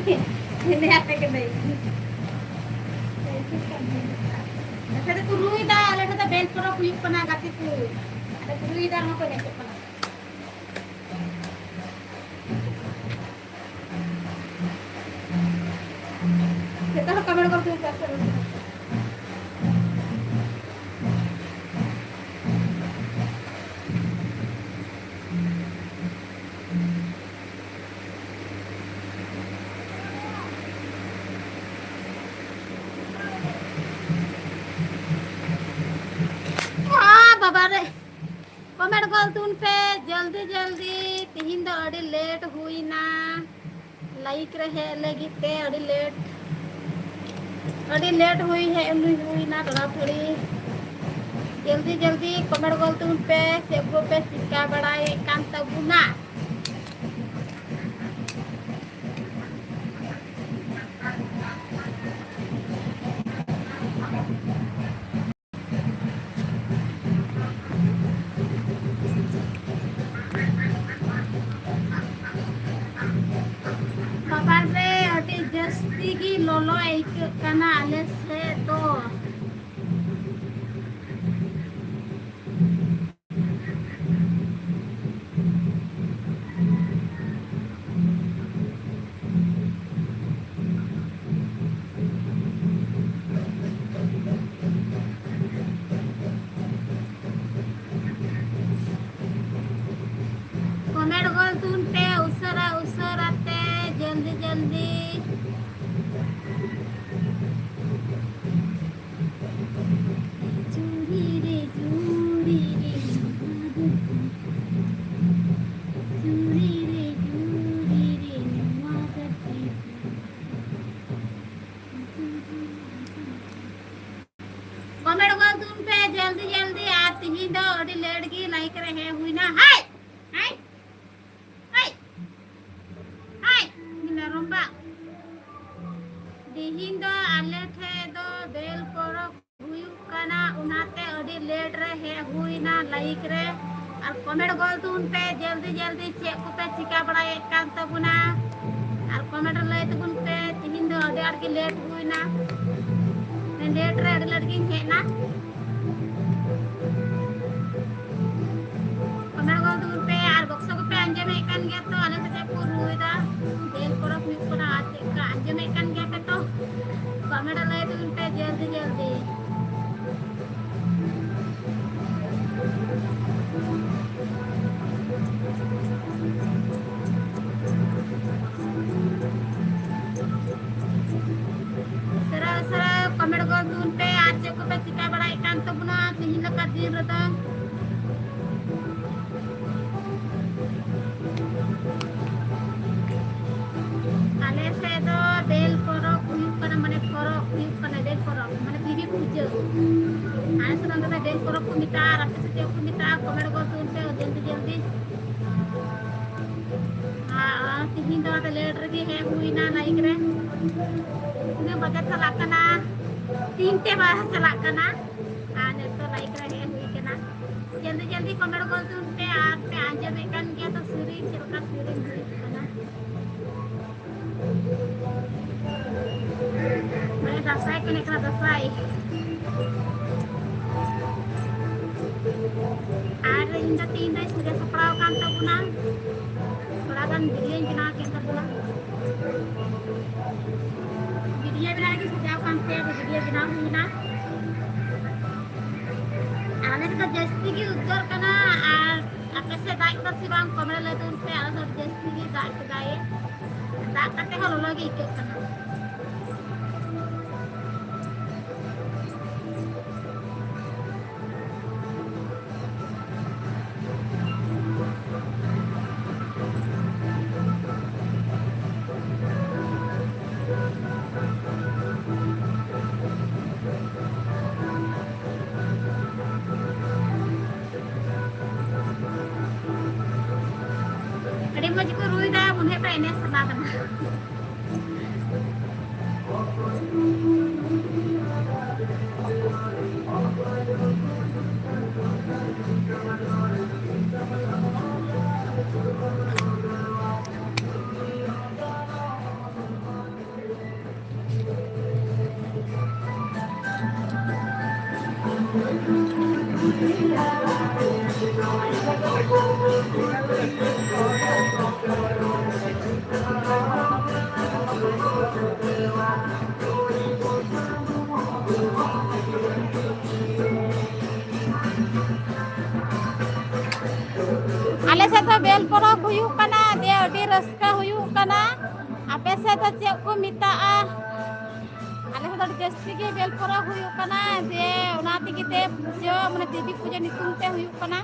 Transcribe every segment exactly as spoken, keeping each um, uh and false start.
ᱦᱮᱸᱫᱮ ᱟᱯᱮ ᱠᱟᱹᱱᱟᱹᱧ᱾ ᱟᱯᱮ ᱫᱚᱠᱚ ᱨᱩᱭᱫᱟ, ᱟᱞᱮ ᱴᱷᱮᱱ ᱫᱚ ᱵᱮᱞ ᱯᱚᱨᱚᱵᱽ ᱦᱩᱭᱩᱜ ᱠᱟᱱᱟ ᱜᱟᱛᱮ ᱠᱚ᱾ ᱟᱞᱮ ᱠᱚ ᱨᱩᱭᱫᱟ, ᱱᱚᱣᱟ ᱠᱚ ᱮᱱᱮᱡᱚᱜ ᱠᱟᱱᱟ᱾ ᱡᱚᱛᱚ ᱦᱚᱲ comment ᱜᱚᱞ ᱛᱮ ᱪᱟᱥ ᱠᱟᱱᱟ᱾ ᱵᱟᱵᱟ ᱨᱮ, comment ᱜᱚᱞ ᱛᱩᱱ ᱯᱮ ᱡᱚᱞᱫᱤ ᱡᱚᱞᱫᱤ᱾ ᱛᱤᱦᱤᱧ ᱫᱚ ᱟᱹᱰᱤ late ᱦᱩᱭᱱᱟ᱾ Live ᱨᱮ ᱦᱮᱡ ᱞᱟᱹᱜᱤᱫ ᱛᱮ ᱟᱹᱰᱤ late, ᱟᱹᱰᱤ late ᱦᱩᱭ, ᱦᱮᱡ ᱦᱩᱭ ᱦᱩᱭᱱᱟ ᱛᱷᱚᱲᱟ ᱛᱷᱚᱲᱤ᱾ ᱡᱚᱞᱫᱤ ᱡᱚᱞᱫᱤ comment ᱜᱚᱞ ᱛᱩᱱ ᱯᱮ, ᱪᱮᱫ ᱠᱚᱯᱮ ᱪᱤᱠᱟ ᱵᱟᱲᱟᱭᱮᱫ ᱠᱟᱱ ᱛᱟᱵᱚᱱᱟ? ᱵᱟᱵᱟ ᱨᱮ, ᱟᱹᱰᱤ ᱡᱟᱹᱥᱛᱤ ᱜᱮ ᱞᱚᱞᱚ ᱟᱹᱭᱠᱟᱹᱜ ᱠᱟᱱᱟ ᱟᱞᱮ ᱥᱮᱫ ᱫᱚ᱾ Comment ᱜᱚᱞ ᱛᱩᱱ ᱯᱮ ᱩᱥᱟᱹᱨᱟ ᱩᱥᱟᱹᱨᱟ ᱛᱮ, ᱡᱚᱞᱫᱤ ᱡᱚᱞᱫᱤ᱾ ᱡᱩᱨᱤ ᱨᱮ ᱡᱩᱨᱤ ᱨᱮ ᱱᱚᱣᱟ ᱫᱚ ᱪᱮᱫ? ᱡᱩᱨᱤ ᱨᱮ ᱡᱩᱨᱤ ᱨᱮ ᱱᱚᱣᱟ ᱫᱚ ᱪᱮᱫ? Comment ᱜᱚᱞ ᱛᱩᱱ ᱯᱮ ᱡᱚᱞᱫᱤ ᱡᱚᱞᱫᱤ, ᱟᱨ ᱛᱤᱦᱤᱧ ᱫᱚ ᱟᱹᱰᱤ late ᱜᱮ live ᱨᱮ ᱦᱮᱡ ᱦᱩᱭᱱᱟ᱾ ᱦᱟᱭ! ᱦᱟᱭ! ᱦᱟᱭ! ᱦᱟᱭ! ᱢᱮᱨᱚᱢ ᱵᱟ᱾ ᱛᱤᱦᱤᱧ ᱫᱚ ᱟᱞᱮ ᱴᱷᱮᱡ ᱫᱚ ᱵᱮᱞ ᱯᱚᱨᱚᱵᱽ ᱦᱩᱭᱩᱜ ᱠᱟᱱᱟ, ᱚᱱᱟᱛᱮ ᱟᱹᱰᱤ late ᱨᱮ ᱦᱮᱡ ᱦᱩᱭᱱᱟ live ᱨᱮ᱾ ᱟᱨ comment ᱜᱚᱞ ᱛᱩᱱ ᱯᱮ ᱡᱚᱞᱫᱤ ᱡᱚᱞᱫᱤ, ᱪᱮᱫ ᱠᱚᱯᱮ ᱪᱤᱠᱟ ᱵᱟᱲᱟᱭᱮᱫ ᱠᱟᱱ ᱛᱟᱵᱚᱱᱟ? ᱟᱨ comment ᱨᱮ ᱞᱟᱹᱭ ᱟᱹᱰᱤ ᱞᱮᱴ ᱦᱩᱭᱱᱟ᱾ ᱞᱮᱴ ᱨᱮ ᱟᱹᱰᱤ ᱞᱮᱴ ᱜᱤᱧ ᱦᱮᱡ ᱮᱱᱟ᱾ ᱠᱚᱢᱮᱱᱴ ᱜᱚᱫ ᱛᱟᱵᱚᱱ ᱯᱮ ᱟᱨ ᱵᱚᱠᱥᱚ ᱠᱚᱯᱮ ᱟᱸᱡᱚᱢᱮᱫ ᱠᱟᱱ ᱜᱮᱭᱟ ᱛᱚ, ᱟᱞᱮ ᱥᱮᱫ ᱠᱚ ᱨᱩᱭᱮᱫᱟ᱾ ᱵᱮᱞ ᱯᱚᱨᱚᱵᱽ ᱦᱩᱭᱩᱜ ᱠᱟᱱᱟ ᱟᱨ ᱪᱮᱫ ᱞᱮᱠᱟ ᱟᱸᱡᱚᱢᱮᱫ ᱠᱟᱱ ᱜᱮᱭᱟ ᱯᱮ ᱛᱚ? ᱠᱚᱢᱮᱱᱴ ᱨᱮ ᱞᱟᱹᱭ ᱛᱟᱵᱚᱱ ᱯᱮ ᱡᱚᱞᱫᱤ ᱡᱚᱞᱫᱤ᱾ ᱩᱥᱟᱹᱨᱟ ᱩᱥᱟᱹᱨᱟ ᱠᱚᱢᱮᱱᱴ ᱜᱚᱫ ᱛᱟᱵᱚᱱ ᱯᱮ ᱟᱨ ᱪᱮᱫ ᱠᱚᱯᱮ ᱪᱤᱠᱟ ᱵᱟᱲᱟᱭᱮᱫ ᱠᱟᱱ ᱛᱟᱵᱚᱱᱟ ᱛᱤᱦᱤᱧ ᱞᱮᱠᱟ ᱫᱤᱱ ᱨᱮᱫᱚ᱾ ᱟᱞᱮ ᱥᱮᱫ ᱫᱚ ᱵᱮᱞ ᱯᱚᱨᱚᱵᱽ ᱦᱩᱭᱩᱜ ᱠᱟᱱᱟ, ᱢᱟᱱᱮ ᱯᱚᱨᱚᱵᱽ ᱦᱩᱭᱩᱜ ᱠᱟᱱᱟ, ᱵᱮᱞ ᱯᱚᱨᱚᱵᱽ, ᱢᱟᱱᱮ ᱫᱮᱵᱤ ᱯᱩᱡᱟᱹ᱾ ᱟᱞᱮ ᱥᱮᱫ ᱫᱚ ᱚᱱᱛᱮ ᱫᱚ ᱵᱮᱞ ᱯᱚᱨᱚᱵᱽ ᱠᱚ ᱢᱮᱛᱟᱜᱼᱟ, ᱟᱨ ᱟᱯᱮ ᱥᱮᱫ ᱪᱮᱫ ᱠᱚ ᱢᱮᱛᱟᱜᱼᱟ? ᱠᱚᱢᱮᱱᱴ ᱜᱚᱫ ᱛᱟᱵᱚᱱ ᱯᱮ ᱡᱚᱞᱫᱤ ᱡᱚᱞᱫᱤ᱾ ᱟᱨ ᱛᱤᱦᱤᱧ ᱫᱚ ᱚᱱᱟᱛᱮ ᱞᱮᱴ ᱨᱮᱜᱮ ᱦᱮᱡ ᱦᱩᱭᱱᱟ ᱞᱟᱭᱤᱵᱷ ᱨᱮ᱾ ᱛᱤᱱᱟᱹᱜ ᱵᱟᱡᱮ ᱪᱟᱞᱟᱜ ᱠᱟᱱᱟ? ᱛᱤᱱᱴᱮ ᱵᱟᱡᱮ ᱪᱟᱞᱟᱜ ᱠᱟᱱᱟ᱾ ᱟᱨ ᱱᱤᱛᱚᱜ ᱞᱟᱭᱤᱵᱷ ᱨᱮ ᱦᱮᱡ ᱦᱩᱭ ᱠᱟᱱᱟ᱾ ᱡᱚᱞᱫᱤ ᱡᱚᱞᱫᱤ ᱠᱚᱢᱮᱱᱴ ᱜᱚᱫ ᱛᱟᱵᱚᱱ ᱯᱮ, ᱟᱨ ᱯᱮ ᱟᱸᱡᱚᱢᱮᱫ ᱠᱟᱱ ᱜᱮᱭᱟ ᱛᱚ ᱥᱮᱨᱮᱧ ᱪᱮᱫ ᱞᱮᱠᱟ ᱥᱮᱨᱮᱧ ᱦᱩᱭᱩᱜ ᱠᱟᱱᱟ᱾ ᱢᱟᱱᱮ ᱫᱟᱸᱥᱟᱭ ᱠᱚ ᱮᱱᱮᱡ ᱠᱟᱱᱟ, ᱫᱟᱸᱥᱟᱭ᱾ ᱟᱨ ᱤᱧ ᱫᱚ ᱛᱤᱦᱤᱧ ᱫᱚᱧ ᱥᱟᱡᱟᱣ ᱥᱟᱯᱲᱟᱣ ᱟᱠᱟᱱ ᱛᱟᱵᱚᱱᱟ, ᱛᱷᱚᱲᱟ ᱜᱟᱱ ᱵᱷᱤᱰᱤᱭᱳᱧ ᱵᱮᱱᱟᱣ ᱠᱮᱫ ᱛᱟᱵᱚᱱᱟ᱾ ᱵᱷᱤᱰᱤᱭᱳ ᱵᱮᱱᱟᱣ ᱜᱮ ᱥᱟᱡᱟᱣ ᱠᱟᱱ ᱛᱮ ᱵᱷᱤᱰᱤᱭᱳ ᱵᱮᱱᱟᱣ ᱦᱩᱭᱱᱟ᱾ ᱟᱞᱮ ᱥᱮᱫ ᱫᱚ ᱡᱟᱹᱥᱛᱤ ᱜᱮ ᱩᱫᱽᱜᱟᱹᱨ ᱠᱟᱱᱟ, ᱟᱨ ᱟᱯᱮ ᱥᱮᱫ ᱫᱟᱜ ᱠᱮᱫᱟ ᱥᱮ ᱵᱟᱝ? ᱠᱚᱢᱮᱱᱴ ᱞᱟᱹᱭ ᱛᱟᱵᱚᱱ ᱯᱮ᱾ ᱟᱞᱮ ᱥᱮᱫ ᱡᱟᱹᱥᱛᱤ ᱜᱮ ᱫᱟᱜ ᱠᱮᱫᱟᱭ, ᱫᱟᱜ ᱠᱟᱛᱮ ᱦᱚᱸ ᱞᱚᱞᱚ ᱜᱮ ᱟᱹᱭᱠᱟᱹᱜ ᱠᱟᱱᱟ᱾ ᱟᱹᱰᱤ ᱢᱚᱡᱽ ᱠᱚ ᱨᱩᱭᱫᱟ, ᱢᱚᱱᱮ ᱦᱩᱭᱩᱜ ᱠᱟᱱᱟ ᱮᱱᱮᱡ ᱥᱟᱱᱟ ᱠᱟᱱᱟ᱾ ᱵᱮᱞ ᱯᱚᱨᱚᱵᱽ ᱦᱩᱭᱩᱜ ᱠᱟᱱᱟ, ᱡᱮ ᱟᱹᱰᱤ ᱨᱟᱹᱥᱠᱟᱹ ᱦᱩᱭᱩᱜ ᱠᱟᱱᱟ᱾ ᱟᱯᱮ ᱥᱮᱫ ᱫᱚ ᱪᱮᱫ ᱠᱚ ᱢᱮᱛᱟᱜᱼᱟ? ᱟᱞᱮ ᱥᱮᱫ ᱫᱚ ᱟᱹᱰᱤ ᱡᱟᱹᱥᱛᱤ ᱜᱮ ᱵᱮᱞ ᱯᱚᱨᱚᱵᱽ ᱦᱩᱭᱩᱜ ᱠᱟᱱᱟ, ᱡᱮ ᱚᱱᱟ ᱛᱮᱜᱮ ᱛᱮ ᱯᱩᱡᱟᱹ, ᱢᱟᱱᱮ ᱫᱮᱵᱤ ᱯᱩᱡᱟᱹ ᱧᱩᱛᱩᱢ ᱛᱮ ᱦᱩᱭᱩᱜ ᱠᱟᱱᱟ᱾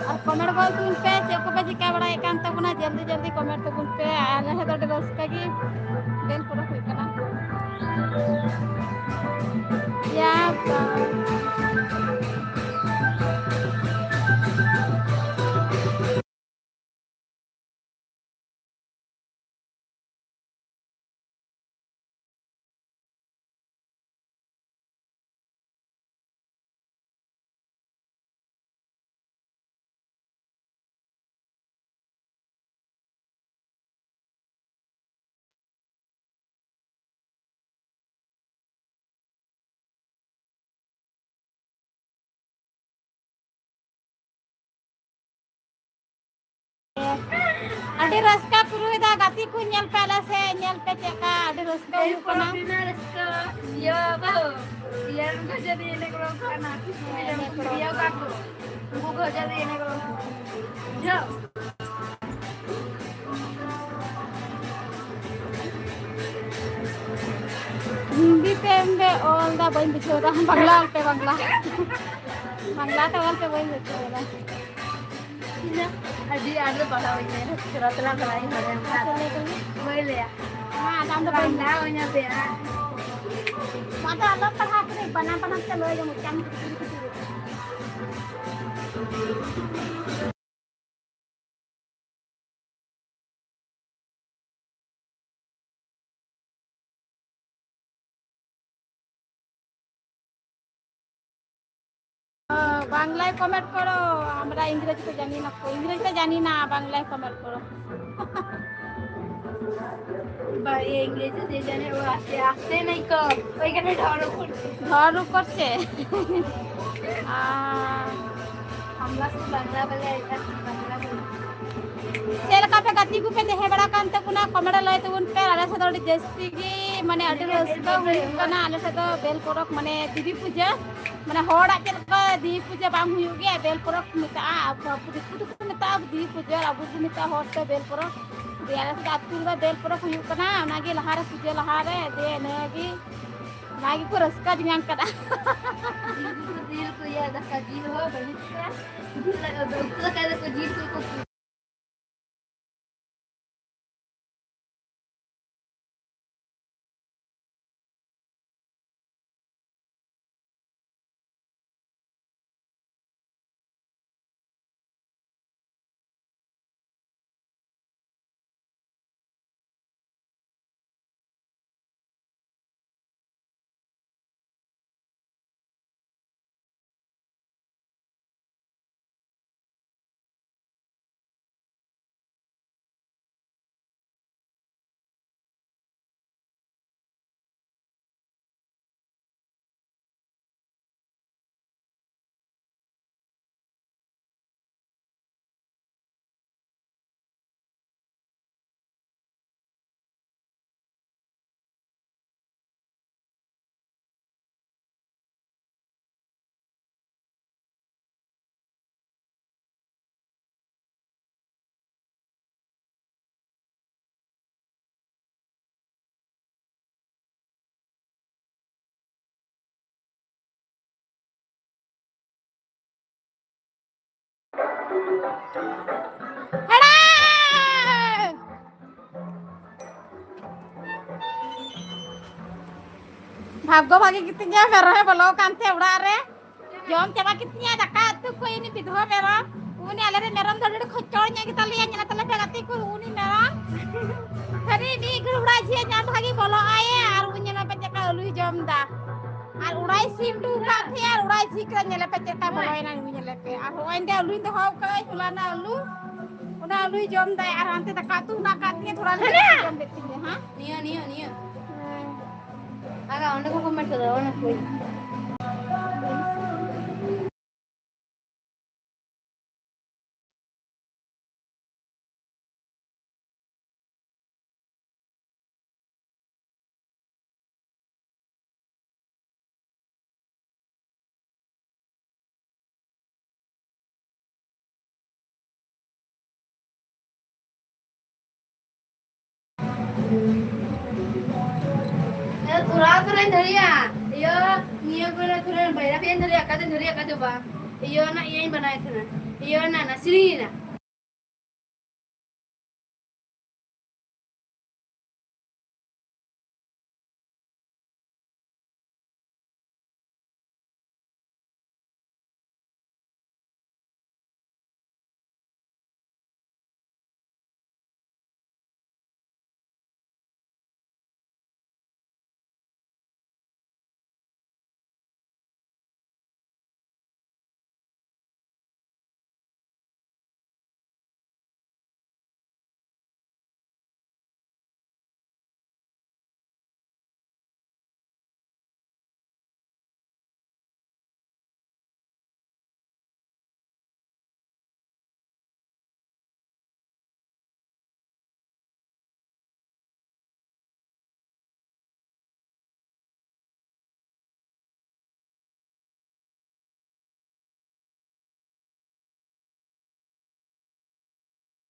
ᱟᱨ ᱠᱚᱢᱮᱱᱴ ᱜᱚᱫ ᱛᱟᱵᱚᱱ ᱯᱮ, ᱪᱮᱫ ᱠᱚᱯᱮ ᱪᱤᱠᱟ ᱵᱟᱲᱟᱭᱮᱫ ᱠᱟᱱ ᱛᱟᱵᱚᱱᱟ, ᱡᱚᱞᱫᱤ ᱡᱚᱞᱫᱤ ᱠᱚᱢᱮᱱᱴ ᱛᱟᱵᱚᱱ ᱯᱮ᱾ ᱟᱨ ᱟᱞᱮ ᱥᱮᱫ ᱫᱚ ᱟᱹᱰᱤ ᱨᱟᱹᱥᱠᱟᱹ ᱜᱮ ᱵᱮᱞ ᱯᱚᱨᱚᱵᱽ ᱦᱩᱭᱩᱜ ᱠᱟᱱᱟ᱾ ᱭᱟ ᱵᱟ᱾ ᱟᱹᱰᱤ ᱨᱟᱹᱥᱠᱟᱹ ᱯᱩᱨᱟᱹᱭᱮᱫᱟ, ᱜᱟᱛᱮ ᱠᱚ ᱧᱮᱞ ᱯᱮ, ᱟᱞᱮ ᱥᱮᱫ ᱧᱮᱞ ᱯᱮ ᱪᱮᱫ ᱞᱮᱠᱟ ᱟᱹᱰᱤ ᱨᱟᱹᱥᱠᱟᱹ ᱦᱩᱭᱩᱜ ᱠᱟᱱᱟ᱾ ᱯᱚᱨᱚᱵᱽ ᱨᱮᱱᱟᱜ ᱨᱟᱹᱥᱠᱟᱹ, ᱤᱭᱟᱹ ᱵᱟᱹᱦᱩ, ᱤᱭᱟᱹ ᱨᱮᱱ ᱠᱚ ᱡᱟᱹᱱᱤᱡ ᱮᱱᱮᱡ ᱜᱚᱲᱚ ᱠᱚ ᱠᱟᱱᱟ, ᱦᱮᱸ, ᱮᱱᱮᱡ ᱜᱚᱲᱚ᱾ ᱤᱭᱟᱹ ᱠᱚ ᱠᱚ, ᱩᱱᱠᱩ ᱠᱚ ᱡᱟᱹᱱᱤᱡ ᱮᱱᱮᱡ ᱜᱚᱲᱚ ᱠᱚ᱾ ᱵᱩᱡᱷᱟᱹᱣ? ᱦᱤᱱᱫᱤ ᱛᱮ ᱮᱢ ᱫᱮ ᱚᱞ ᱫᱟ, ᱵᱟᱹᱧ ᱵᱩᱡᱷᱟᱹᱣ ᱫᱟ᱾ ᱵᱟᱝᱞᱟ ᱚᱞ ᱯᱮ, ᱵᱟᱝᱞᱟ᱾ ᱵᱟᱝᱞᱟ ᱛᱮ ᱚᱞ ᱯᱮ, ᱵᱟᱹᱧ ᱵᱩᱡᱷᱟᱹᱣ ᱫᱟ᱾ ᱤᱧ ᱫᱚ ᱟᱹᱰᱤ ᱟᱸᱴ ᱫᱚ ᱯᱟᱲᱦᱟᱣ ᱵᱟᱹᱧ ᱞᱟᱹᱭᱟ, ᱛᱷᱚᱲᱟ ᱛᱷᱚᱲᱟ ᱯᱟᱲᱦᱟᱣ ᱤᱧ ᱵᱟᱲᱟᱭᱟ᱾ ᱢᱟᱥᱮ ᱞᱟᱹᱭ ᱛᱟᱵᱚᱱ ᱢᱮ᱾ ᱵᱟᱹᱧ ᱞᱟᱹᱭᱟ᱾ ᱢᱟ, ᱟᱫᱚ ᱟᱢ ᱫᱚ ᱵᱟᱹᱧ ᱵᱟᱝᱞᱟ ᱦᱚᱧ ᱦᱟᱯᱮᱭᱟ᱾ ᱟᱫᱚ ᱟᱞᱚᱢ ᱯᱟᱲᱦᱟᱣ ᱠᱟᱹᱱᱟᱹᱧ, ᱵᱟᱱᱟᱢ ᱵᱟᱱᱟᱢ ᱛᱮ ᱞᱟᱹᱭ ᱟᱢ, ᱪᱟᱢ ᱠᱩᱴᱤᱨ ᱠᱩᱴᱤᱨ᱾ বাংলায় কমেন্ট করো, আমরা ইংরেজিতে জানি না, ইংরেজিতে জানি না, বাংলায় কমেন্ট করো। বা, এই ইংরেজিতে জানে, ও আসতে, আসতে নাই কো, ওইখানে ঢড় করছে। ঢড় করছে? আহ, আমরা শুধু বাংলা বলে, এটা বাংলা বলে। ᱪᱮᱫ ᱞᱮᱠᱟ ᱯᱮ ᱜᱟᱛᱮ ᱠᱚᱯᱮ ᱛᱟᱦᱮᱸ ᱵᱟᱲᱟ ᱠᱟᱱ ᱛᱟᱵᱚᱱᱟ, comment ᱨᱮ ᱞᱟᱹᱭ ᱛᱟᱵᱚᱱ ᱯᱮ᱾ ᱟᱞᱮ ᱥᱮᱫ ᱫᱚ ᱟᱹᱰᱤ ᱡᱟᱹᱥᱛᱤ ᱜᱮ, ᱢᱟᱱᱮ, ᱟᱹᱰᱤ ᱨᱟᱹᱥᱠᱟᱹ ᱦᱩᱭᱩᱜ ᱠᱟᱱᱟ᱾ ᱟᱞᱮ ᱥᱮᱫ ᱫᱚ ᱵᱮᱞ ᱯᱚᱨᱚᱵᱽ, ᱢᱟᱱᱮ, ᱫᱮᱵᱤ ᱯᱩᱡᱟᱹ, ᱢᱟᱱᱮ, ᱦᱚᱲᱟᱜ ᱪᱮᱫ ᱞᱮᱠᱟ ᱫᱮᱵᱤ ᱯᱩᱡᱟᱹ ᱵᱟᱝ ᱦᱩᱭᱩᱜ ᱜᱮᱭᱟ, ᱵᱮᱞ ᱯᱚᱨᱚᱵᱽ ᱠᱚ ᱢᱮᱛᱟᱜᱼᱟ᱾ ᱟᱵᱚ ᱫᱤᱠᱩ ᱫᱚᱠᱚ ᱢᱮᱛᱟᱜᱼᱟ ᱫᱮᱵᱤ ᱯᱩᱡᱟᱹ, ᱟᱨ ᱟᱵᱚ ᱫᱚ ᱢᱮᱛᱟᱜᱼᱟ ᱦᱚᱲ ᱛᱮ ᱵᱮᱞ ᱯᱚᱨᱚᱵᱽ᱾ ᱫᱤᱭᱮ ᱟᱞᱮ ᱥᱮᱫ ᱫᱚ ᱟᱹᱛᱩ ᱨᱮᱫᱚ ᱵᱮᱞ ᱯᱚᱨᱚᱵᱽ ᱦᱩᱭᱩᱜ ᱠᱟᱱᱟ, ᱚᱱᱟᱜᱮ ᱞᱟᱦᱟᱨᱮ ᱯᱩᱡᱟᱹ ᱞᱟᱦᱟᱨᱮ, ᱫᱤᱭᱮ ᱤᱱᱟᱹᱜᱮ, ᱚᱱᱟ ᱜᱮᱠᱚ ᱨᱟᱹᱥᱠᱟᱹ ᱡᱚᱝᱟᱱ ᱠᱟᱱᱟ᱾ ᱡᱤᱞ ᱠᱚ, ᱡᱤᱞ ᱠᱚ, ᱤᱭᱟᱹ, ᱫᱟᱠᱟ, ᱡᱤᱞ ᱦᱚᱸ ᱵᱟᱹᱱᱩᱜ ᱠᱚᱣᱟ᱾ ᱩᱛᱩ ᱫᱟᱠᱟ, ᱩᱛᱩ ᱫᱟᱠᱟ ᱫᱚᱠᱚ ᱡᱤᱞ ᱠᱚ ᱠᱚ ᱦᱮᱲᱟ! ᱵᱷᱟᱜᱽᱜᱚ ᱵᱷᱟᱜᱤ ᱜᱮᱛᱤᱧᱟ, ᱢᱮᱨᱚᱢᱮ ᱵᱚᱞᱚ ᱟᱠᱟᱱ ᱛᱮ ᱚᱲᱟᱜ ᱨᱮ᱾ ᱡᱚᱢ ᱪᱟᱵᱟ ᱠᱮᱫ ᱛᱤᱧᱟᱭ ᱫᱟᱠᱟ ᱩᱛᱩ ᱠᱚ, ᱩᱱᱤ ᱵᱤᱫᱷᱣᱟ ᱢᱮᱨᱚᱢ᱾ ᱩᱱᱤ ᱟᱞᱮ ᱨᱮᱱ ᱢᱮᱨᱚᱢ ᱫᱚ ᱟᱹᱰᱤ ᱠᱷᱚᱪᱪᱚᱲ ᱧᱚᱜ ᱜᱮᱛᱟ ᱞᱮᱭᱟ, ᱧᱮᱞ ᱛᱟᱞᱮ ᱯᱮ ᱜᱟᱛᱮ ᱠᱚ, ᱩᱱᱤ ᱢᱮᱨᱚᱢ᱾ ᱠᱷᱟᱹᱞᱤ ᱢᱤᱫ ᱜᱷᱟᱹᱲᱤ ᱚᱲᱟᱜ ᱡᱷᱤᱡ ᱧᱟᱢ ᱵᱷᱟᱜᱤ ᱵᱚᱞᱚᱜ ᱟᱭ, ᱟᱨ ᱩᱱᱤ ᱧᱮᱞ ᱯᱮ ᱪᱮᱫ ᱞᱮᱠᱟ ᱟᱹᱞᱩᱭ ᱡᱚᱢ ᱫᱟ᱾ ᱟᱨ ᱚᱲᱟᱜ ᱥᱤᱢ ᱦᱚᱴᱚ ᱟᱠᱟᱫ ᱛᱟᱦᱮᱸ, ᱟᱨ ᱚᱲᱟᱜ ᱡᱷᱤᱡ ᱠᱟᱛᱮ ᱧᱮᱞ ᱯᱮ ᱪᱮᱫ ᱞᱮᱠᱟ ᱵᱚᱞᱚᱭᱮᱱᱟ, ᱩᱱᱤ ᱧᱮᱞ ᱯᱮ᱾ ᱟᱨ ᱦᱚᱸᱜᱼᱚᱭ ᱚᱸᱰᱮ ᱟᱹᱞᱩᱧ ᱫᱚᱦᱚ ᱟᱠᱟᱫᱟ, ᱦᱚᱞᱟᱱᱟᱜ ᱟᱹᱞᱩ, ᱚᱱᱟ ᱟᱹᱞᱩᱭ ᱡᱚᱢ ᱫᱟᱭ, ᱟᱨ ᱦᱟᱱᱛᱮ ᱫᱟᱠᱟ ᱩᱛᱩ ᱦᱮᱱᱟᱜ ᱟᱠᱟᱫ ᱛᱤᱧᱟᱹ, ᱛᱷᱚᱲᱟ ᱞᱮ ᱡᱚᱢ ᱞᱮᱫ ᱛᱤᱧᱟᱹ, ᱦᱮᱸ? ᱱᱤᱭᱟᱹ, ᱱᱤᱭᱟᱹ, ᱱᱤᱭᱟᱹ᱾ ᱦᱮᱸ᱾ ᱟᱜᱟ, ᱚᱸᱰᱮ ᱠᱚ comment ᱠᱟᱫᱟ, ᱚᱱᱟ ᱠᱚ᱾ ᱛᱷᱚᱲᱟ ᱛᱷᱚᱲᱟᱧ ᱫᱷᱟᱹᱨᱤᱭᱟ᱾ ᱤᱭᱟᱹ, ᱱᱤᱭᱟᱹ ᱠᱚᱨᱮ ᱛᱷᱚᱲᱟ ᱵᱟᱭᱨᱟ ᱯᱮᱭᱟᱧ ᱫᱷᱟᱹᱨᱤᱭᱟ, ᱚᱠᱟᱛᱮᱧ ᱫᱷᱟᱹᱨᱤᱭᱟ, ᱚᱠᱟ ᱪᱚ ᱵᱟᱝ᱾ ᱤᱭᱟᱹ ᱚᱱᱟ ᱤᱭᱟᱹᱧ ᱵᱮᱱᱟᱣᱮᱫ ᱛᱟᱦᱮᱱᱟ᱾ ᱤᱭᱟᱹ ᱚᱱᱟ ᱱᱟᱥᱨᱤ ᱨᱮᱱᱟᱜ᱾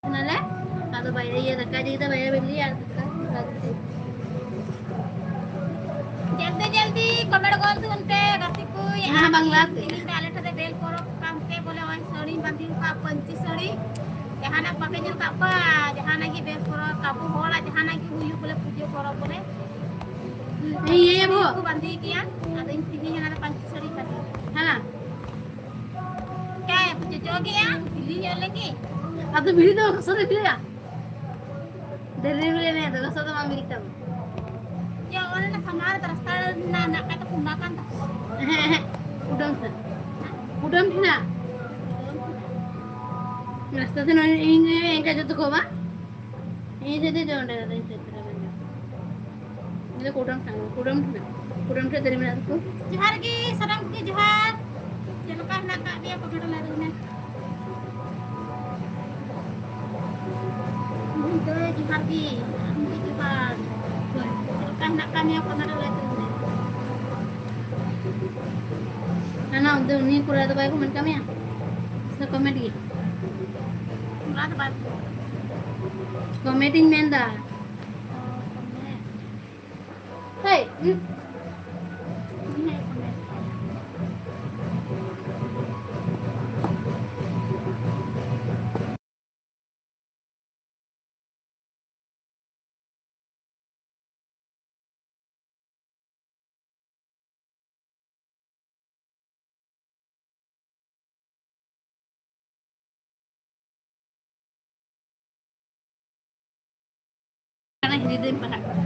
ᱚᱱᱟᱞᱮ, ᱟᱫᱚ ᱵᱟᱭᱨᱮ ᱤᱭᱟᱹ ᱫᱟᱠᱟ ᱤᱫᱤ ᱠᱮᱫᱟ, ᱵᱟᱭᱨᱮ ᱵᱤᱞᱤ ᱟᱨ ᱫᱟᱠᱟ᱾ ᱡᱚᱞᱫᱤ ᱡᱚᱞᱫᱤ ᱠᱚᱢᱮᱱᱴ ᱜᱚᱞ ᱛᱟᱵᱚᱱ ᱯᱮ, ᱜᱟᱛᱮ ᱠᱚ᱾ ᱚᱱᱟ ᱦᱚᱸ ᱵᱟᱝᱞᱟ ᱛᱮ᱾ ᱛᱮᱦᱮᱧ ᱫᱚ ᱟᱞᱮ ᱴᱷᱮᱱ ᱫᱚ ᱵᱮᱞ ᱯᱚᱨᱚᱵᱽ ᱠᱟᱱᱛᱮ ᱵᱚᱞᱮ ᱱᱚᱜᱼᱚᱭ ᱥᱟᱹᱲᱤᱧ ᱵᱟᱸᱫᱮ ᱟᱠᱟᱫ, ᱯᱟᱹᱧᱪᱤ ᱥᱟᱹᱲᱤ᱾ ᱡᱟᱦᱟᱱᱟᱜ ᱵᱟᱯᱮ ᱧᱮᱞ ᱟᱠᱟᱫ ᱠᱚᱣᱟ, ᱡᱟᱦᱟᱱᱟᱜ ᱜᱮ ᱵᱮᱞ ᱯᱚᱨᱚᱵᱽ, ᱟᱵᱚ ᱦᱚᱲᱟᱜ ᱡᱟᱦᱟᱱᱟᱜ ᱜᱮ ᱦᱩᱭᱩᱜ ᱵᱚᱞᱮ, ᱯᱩᱡᱟᱹ ᱯᱚᱨᱚᱵᱽ ᱵᱚᱞᱮ᱾ ᱦᱩᱸ, ᱦᱮᱸ, ᱤᱭᱟᱹ ᱯᱟᱹᱧᱪᱤ ᱥᱟᱹᱲᱤ ᱵᱚ᱾ ᱠᱚ ᱵᱟᱸᱫᱮ ᱜᱮᱭᱟ, ᱟᱫᱚ ᱤᱧ ᱛᱮᱦᱮᱧ ᱚᱱᱟ ᱫᱚ ᱯᱟᱹᱧᱪᱤ ᱥᱟᱹᱲᱤ ᱵᱟᱸᱫᱮ᱾ ᱦᱮᱸ᱾ ᱪᱟᱭ ᱟᱯᱮ ᱪᱚ ᱜᱮᱭᱟ, ᱵᱤᱞᱤ ᱧᱚᱜ ᱞᱟᱹᱜᱤᱫ᱾ ᱟᱫᱚ ᱵᱤᱞᱤ ᱫᱚ ᱥᱟᱫᱟ ᱵᱤᱞᱤᱭᱟ᱾ ᱰᱮᱞᱤᱵᱷᱟᱨᱤ ᱨᱮ ᱫᱚ ᱥᱟᱫᱟ ᱵᱟᱝ ᱵᱤᱞᱤ ᱛᱟᱢᱟ᱾ ᱭᱟ, ᱚᱱᱟ ᱨᱮᱱᱟᱜ ᱥᱟᱢᱟᱝ ᱨᱮ ᱨᱟᱥᱛᱟ ᱨᱮᱱᱟᱜ ᱢᱮᱱᱟᱜ ᱠᱟᱜ ᱛᱟᱠᱚ, ᱚᱱᱟ ᱠᱟᱱ ᱛᱟᱠᱚᱣᱟ᱾ ᱦᱮᱸ, ᱦᱮᱸ, ᱠᱩᱰᱟᱹᱢ ᱴᱷᱮᱱ᱾ ᱠᱩᱰᱟᱹᱢ ᱴᱷᱮᱱᱟᱜ᱾ ᱨᱟᱥᱛᱟ ᱛᱮ ᱱᱚᱜᱼᱚᱭ ᱤᱧ ᱮᱱᱠᱟ ᱡᱚᱛᱚ ᱠᱚ ᱵᱟᱝ? ᱤᱧ ᱡᱩᱫᱤ ᱫᱚ ᱚᱸᱰᱮ ᱫᱚᱧ ᱪᱮᱫ ᱛᱚᱨᱟ ᱢᱮᱱᱟ᱾ ᱤᱧ ᱫᱚ ᱠᱩᱰᱟᱹᱢ ᱴᱷᱮᱱ, ᱠᱩᱰᱟᱹᱢ ᱴᱷᱮᱱ, ᱠᱩᱰᱟᱹᱢ ᱴᱷᱮᱱ ᱫᱟᱨᱮ ᱢᱮᱱᱟᱜ ᱛᱟᱠᱚ᱾ ᱡᱚᱦᱟᱨ ᱜᱮ, ᱥᱟᱱᱟᱢ ᱠᱚᱜᱮ ᱡᱚᱦᱟᱨ᱾ ᱪᱮᱫ ᱞᱮᱠᱟ ᱦᱮᱱᱟᱜ ᱠᱟᱜ ᱯᱮᱭᱟ? ᱠᱚᱢᱮᱱᱴ ᱞᱟᱹᱭ ᱢᱮ᱾ ᱤᱧ ᱫᱚ ᱡᱚᱦᱟᱨ ᱜᱮ, ᱟᱢ ᱜᱮ ᱡᱚᱦᱟᱨ᱾ ᱪᱮᱫ ᱞᱮᱠᱟ ᱦᱮᱱᱟᱜ ᱠᱟᱜ ᱢᱮᱭᱟ? ᱠᱚᱢᱮᱱᱴ ᱞᱟᱹᱭ ᱛᱟᱵᱚᱱ ᱢᱮ᱾ ᱦᱟᱱᱟ ᱚᱱᱛᱮ ᱩᱱᱤ ᱠᱚᱲᱟ ᱫᱚ ᱵᱟᱭ ᱠᱚᱢᱮᱱᱴ ᱠᱟᱜ ᱢᱮᱭᱟ? ᱥᱮ ᱠᱚᱢᱮᱱᱴ ᱜᱮ? ᱚᱱᱟ ᱫᱚ ᱵᱟᱭ ᱠᱚᱢᱮᱱᱴ᱾ ᱠᱚᱢᱮᱱᱴ ᱤᱧ ᱢᱮᱱᱫᱟ᱾ ᱠᱟᱱᱟ, ᱦᱤᱱᱫᱤ ᱫᱚᱧ ᱯᱟᱲᱦᱟᱜ ᱠᱟᱱᱟ᱾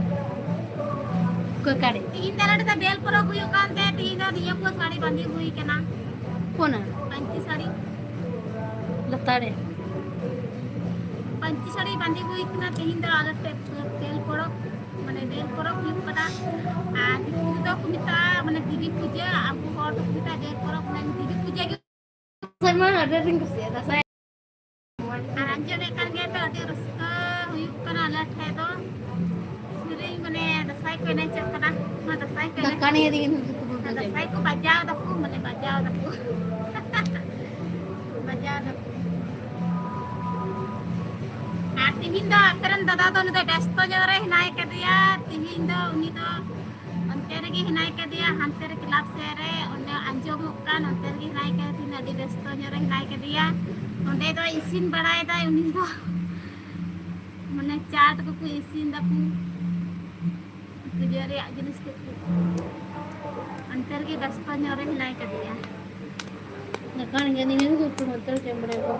ᱚᱠᱟ ᱠᱟᱨᱮ? ᱛᱤᱦᱤᱧ ᱫᱚ ᱱᱚᱰᱮ ᱫᱚ ᱵᱮᱞ ᱯᱚᱨᱚᱵᱽ ᱦᱩᱭᱩᱜ ᱠᱟᱱ ᱛᱮ, ᱛᱤᱦᱤᱧ ᱫᱚ ᱱᱤᱭᱟᱹ ᱠᱚ ᱥᱟᱹᱲᱤ ᱵᱟᱸᱫᱮ ᱦᱩᱭ ᱠᱟᱱᱟ᱾ ᱠᱚᱱᱟ? ᱯᱟᱹᱧᱪᱤ ᱥᱟᱹᱲᱤ᱾ ᱞᱟᱛᱟᱨ ᱨᱮ᱾ ᱯᱟᱹᱧᱪᱤ ᱥᱟᱹᱲᱤ ᱵᱟᱸᱫᱮ ᱦᱩᱭ ᱠᱟᱱᱟ ᱛᱤᱦᱤᱧ ᱫᱚ ᱟᱞᱮ ᱴᱷᱮᱡ ᱵᱮᱞ ᱯᱚᱨᱚᱵᱽ, ᱢᱟᱱᱮ ᱵᱮᱞ ᱯᱚᱨᱚᱵᱽ ᱦᱩᱭᱩᱜ ᱠᱟᱱᱟ᱾ ᱟᱨ ᱫᱤᱠᱩ ᱫᱚ ᱠᱚ ᱢᱮᱛᱟᱜᱼᱟ, ᱢᱟᱱᱮ ᱫᱮᱵᱤ ᱯᱩᱡᱟᱹ, ᱟᱵᱚ ᱦᱚᱲ ᱫᱚᱠᱚ ᱢᱮᱛᱟᱜᱼᱟ ᱵᱮᱞ ᱯᱚᱨᱚᱵᱽ, ᱢᱟᱱᱮ ᱫᱮᱵᱤ ᱯᱩᱡᱟᱹ ᱜᱮ᱾ ᱫᱟᱸᱥᱟᱭ ᱢᱟ ᱟᱹᱰᱤ ᱟᱸᱴᱤᱧ ᱠᱩᱥᱤᱭᱟᱜᱼᱟ, ᱫᱟᱸᱥᱟᱭ᱾ ᱟᱨ ᱟᱸᱡᱚᱢᱮᱫ ᱠᱟᱱ ᱜᱮᱭᱟ ᱯᱮ, ᱟᱹᱰᱤ ᱨᱟᱹᱥᱠᱟᱹ ᱦᱩᱭᱩᱜ ᱠᱟᱱᱟ ᱟᱞᱮ ᱴᱷᱮᱡ ᱫᱚ᱾ ᱥᱮᱨᱮᱧ, ᱢᱟᱱᱮ, ᱫᱟᱸᱥᱟᱭ ᱠᱚ ᱮᱱᱮᱡᱚᱜ ᱠᱟᱱᱟ᱾ ᱱᱚᱣᱟ ᱫᱟᱸᱥᱟᱭ ᱠᱚ ᱮᱱᱮᱡ ᱫᱟᱠᱟ ᱱᱤᱭᱮ ᱛᱮᱜᱮ ᱱᱩᱠᱩ ᱠᱚ ᱫᱟᱸᱥᱟᱭ ᱠᱚ ᱵᱟᱡᱟᱣ ᱫᱟᱠᱚ, ᱢᱟᱱᱮ, ᱵᱟᱡᱟᱣ ᱫᱟᱠᱚ᱾ ᱵᱟᱡᱟᱣ ᱫᱟᱠᱚ᱾ ᱟᱨ ᱛᱤᱦᱤᱧ ᱫᱚ ᱟᱯᱮ ᱨᱮᱱ ᱫᱟᱫᱟ ᱫᱚ ᱩᱱᱤ ᱫᱚ ᱵᱮᱥᱛᱚ ᱧᱚᱜ ᱨᱮ ᱦᱮᱱᱟᱭ ᱠᱟᱫᱮᱭᱟ᱾ ᱛᱤᱦᱤᱧ ᱫᱚ ᱩᱱᱤ ᱫᱚ ᱚᱱᱛᱮ ᱨᱮᱜᱮ ᱦᱮᱱᱟᱭ ᱠᱟᱫᱮᱭᱟ, ᱦᱟᱱᱛᱮ ᱨᱮ ᱠᱞᱟᱵᱽ ᱥᱮᱫ ᱨᱮ, ᱚᱱᱮ ᱟᱸᱡᱚᱢᱚᱜ ᱠᱟᱱ, ᱚᱱᱛᱮ ᱨᱮᱜᱮ ᱦᱮᱱᱟᱭ ᱠᱟᱫᱮᱭᱟ, ᱟᱹᱰᱤ ᱵᱮᱥᱛᱚ ᱧᱚᱜ ᱨᱮ ᱦᱮᱱᱟᱭ ᱠᱟᱫᱮᱭᱟ᱾ ᱚᱸᱰᱮ ᱫᱚ ᱤᱥᱤᱱ ᱵᱟᱲᱟᱭᱮᱫᱟᱭ ᱩᱱᱤ ᱫᱚ, ᱢᱟᱱᱮ ᱪᱟᱴ ᱠᱚᱠᱚ ᱤᱥᱤᱱ ᱫᱟᱠᱚ, ᱯᱩᱡᱟᱹ ᱨᱮᱭᱟᱜ ᱡᱤᱱᱤᱥ ᱠᱚᱠᱚ, ᱚᱱᱛᱮ ᱨᱮᱜᱮ ᱵᱮᱥᱛᱚ ᱧᱚᱜ ᱨᱮ ᱦᱮᱱᱟᱭ ᱠᱟᱫᱮᱭᱟ᱾ ᱱᱟᱠᱷᱟᱱ ᱜᱮ ᱱᱤᱭᱟᱹ ᱜᱮ ᱩᱛᱩ ᱱᱚᱛᱮ ᱨᱮ ᱪᱮᱫ ᱮᱢ ᱵᱟᱲᱟᱭᱟ?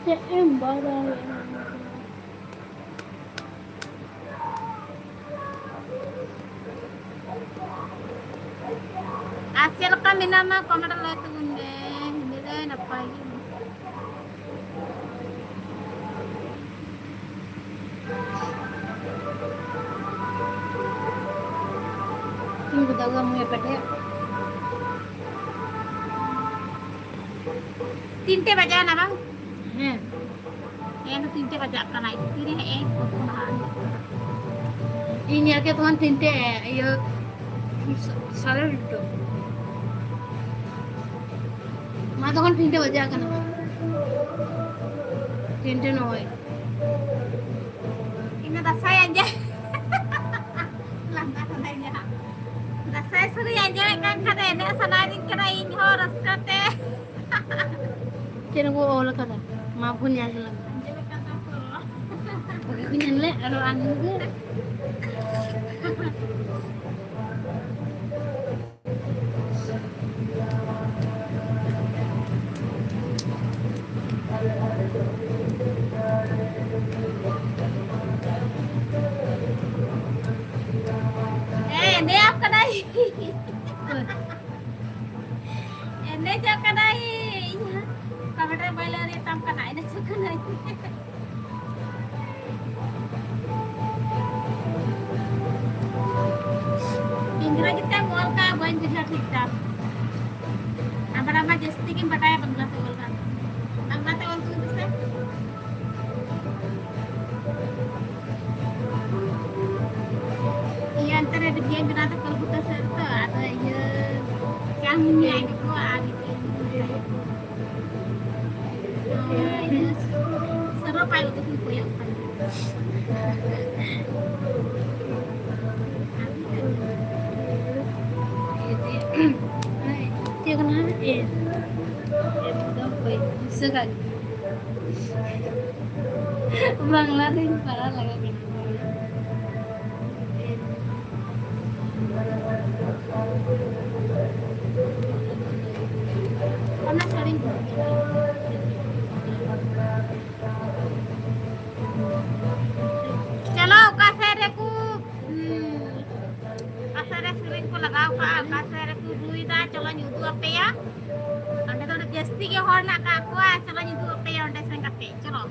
ᱪᱮᱫ ᱮᱢ ᱵᱟᱲᱟᱭᱟ? ᱟᱨ ᱪᱮᱫ ᱞᱮᱠᱟ ᱢᱮᱱᱟᱢᱟ? ᱠᱚᱢᱮᱱᱴ ᱨᱮ ᱞᱟᱹᱭ ᱛᱟᱵᱚᱱ ᱢᱮ᱾ ᱦᱤᱱᱟᱹ ᱫᱚ ᱱᱟᱯᱟᱭ ᱜᱮ᱾ ᱤᱧ ᱫᱚ ᱫᱟᱫᱟ ᱢᱩᱭ ᱯᱮᱴᱮ᱾ ᱛᱤᱱᱴᱮ ᱵᱟᱡᱟᱣ ᱮᱱᱟ ᱵᱟᱝ? ᱦᱮᱸ᱾ ᱦᱮᱸ, ᱛᱤᱱᱴᱮ ᱵᱟᱡᱟᱜ ᱠᱟᱱᱟ, ᱛᱤᱨᱮ ᱦᱮᱸ ᱮ ᱯᱷᱳᱱᱟ᱾ ᱤᱧ ᱧᱮᱞ ᱠᱮᱫ ᱛᱚᱠᱷᱚᱱ ᱛᱤᱱᱴᱮ, ᱤᱭᱟᱹ, ᱥᱟᱲᱮ ᱫᱩᱴᱟ᱾ ᱢᱟ ᱛᱚᱠᱷᱚᱱ ᱛᱤᱱᱴᱮ ᱵᱟᱡᱟᱜ ᱠᱟᱱᱟ᱾ ᱛᱤᱱᱴᱮ ᱱᱚᱭ᱾ ᱤᱧ ᱫᱚ ᱫᱟᱸᱥᱟᱭ ᱟᱸᱡᱚᱢ᱾ ᱟᱸᱡᱚᱢᱮᱫ ᱠᱟᱱ ᱠᱷᱟᱱ ᱫᱚ ᱮᱱᱮᱡ ᱥᱟᱱᱟᱭᱤᱫᱤᱧ ᱠᱟᱱᱟ ᱤᱧ ᱦᱚᱸ ᱨᱟᱹᱥᱠᱟᱹ ᱛᱮ᱾ ᱪᱮᱫ ᱠᱚ ᱚᱞ ᱠᱟᱫᱟ? ᱢᱟ ᱵᱚᱱ ᱧᱮᱞ ᱞᱮᱱ᱾ ᱟᱸᱡᱚᱢᱮᱫ ᱠᱟᱱ ᱛᱟᱢ ᱠᱚ᱾ ᱵᱷᱟᱜᱮ ᱠᱚ ᱧᱮᱞ ᱞᱮᱫ, ᱟᱨᱚ ᱟᱨ ᱢᱤᱫ ᱫᱷᱟᱣ᱾ ᱦᱮᱸ, ᱮᱱᱮᱡ ᱟᱢ ᱠᱟᱱᱟᱭ᱾ ᱮᱱᱮᱡᱚᱜ ᱠᱟᱱᱟᱭ᱾ ᱤᱧ ᱠᱚᱢᱮᱱᱴ ᱨᱮ ᱵᱟᱹᱧ ᱞᱟᱹᱭ ᱛᱟᱢ ᱠᱟᱱᱟ, ᱮᱱᱮᱡᱚᱜ ᱠᱟᱱᱟᱭ᱾ ᱤᱝᱨᱮᱡᱤ ᱛᱮᱢ ᱚᱞ ᱠᱟᱜᱼᱟ, ᱵᱟᱹᱧ ᱵᱩᱡᱷᱟᱹᱣ ᱴᱷᱤᱠ ᱫᱟ᱾ ᱟᱵᱟᱨ ᱟᱢ ᱢᱟ ᱡᱟᱹᱥᱛᱤ ᱜᱮᱢ ᱵᱟᱰᱟᱭᱟ ᱵᱟᱝᱞᱟ ᱛᱮ ᱚᱞ ᱠᱟᱜ᱾ ᱵᱟᱝᱞᱟ ᱛᱮ ᱚᱞ ᱛᱟᱵᱚᱱ ᱢᱮᱥᱮ᱾ ᱤᱭᱟᱹ, ᱚᱱᱛᱮ ᱨᱮ ᱵᱷᱤᱰᱤᱭᱳᱧ ᱵᱮᱱᱟᱣ ᱫᱟ ᱠᱳᱞᱠᱟᱛᱟ ᱥᱮᱫ ᱨᱮᱛᱚ, ᱟᱫᱚ ᱤᱭᱟᱹ, ᱪᱟᱣᱢᱤᱱ ᱧᱟᱭ ᱠᱚ ᱟᱨ ᱤᱭᱟᱹ, ᱥᱟᱨᱚ ᱯᱟᱭ ᱩᱛᱩ ᱠᱚ ᱠᱚᱭᱚᱜ ᱠᱟᱱᱟ᱾ ᱪᱮᱫ ᱠᱟᱱᱟ? ᱮ, ᱮᱠᱫᱚᱢ ᱵᱟᱹᱧ ᱫᱤᱥᱟᱹ ᱠᱟᱜ ᱜᱮ᱾ ᱵᱟᱝᱞᱟ ᱨᱤᱧ ᱯᱟᱲᱦᱟᱣ ᱞᱟᱜᱟ ᱠᱟᱱᱟ᱾ ᱚᱱᱟ ᱥᱟᱹᱲᱤᱧ ᱦᱚᱨᱚᱜ ᱠᱮᱫᱟ᱾ ᱪᱚᱞᱚ, ᱚᱠᱟ ᱥᱮᱫ ᱨᱮᱠᱚ, ᱦᱩᱸ, ᱚᱠᱟ ᱥᱮᱫ ᱨᱮ ᱥᱮᱨᱮᱧ ᱠᱚ ᱞᱟᱜᱟᱣ ᱠᱟᱜᱼᱟ, ᱚᱠᱟ ᱥᱮᱫ ᱨᱮᱠᱚ ᱨᱩᱭᱫᱟ, ᱪᱚᱞᱚᱧ ᱩᱫᱩᱜ ᱟᱯᱮᱭᱟ᱾ ᱚᱸᱰᱮ ᱫᱚ ᱟᱹᱰᱤ ᱡᱟᱹᱥᱛᱤ ᱜᱮ ᱦᱚᱲ ᱢᱮᱱᱟᱜ ᱠᱟᱜ ᱠᱚᱣᱟ, ᱪᱚᱞᱚᱧ ᱩᱫᱩᱜ ᱟᱯᱮᱭᱟ ᱚᱸᱰᱮ ᱥᱮᱱ ᱠᱟᱛᱮ, ᱪᱚᱞᱚ᱾